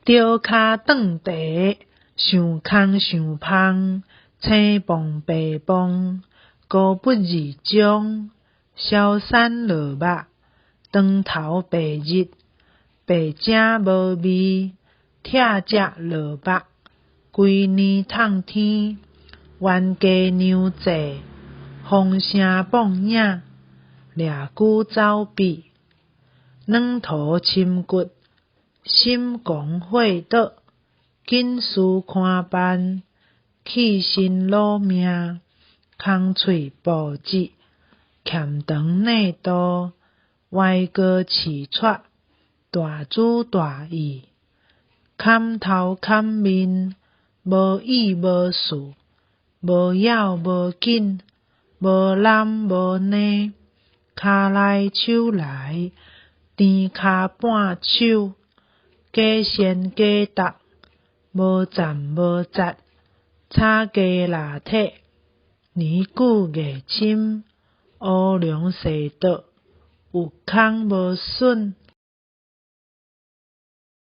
著跤斷蹄，想空想芳，青磅白磅，高不二中，消瘦落肉，當頭白日，白汫無味，拆食落目，規年迵天，冤家娘債，風聲放影，掠龜走埤，軟塗深骨，心狂火燥，緊事寬辦，去身攞命，空喙布舌，欠長領度，歪哥刺撮，大主大意，砍頭砍面，無意無事，無要無緊，無男無女，跤來手來，甜跤半手，假仙假答，無棧無節，炒雞拉體，年久月深，烏龍踅倒，有空無筍。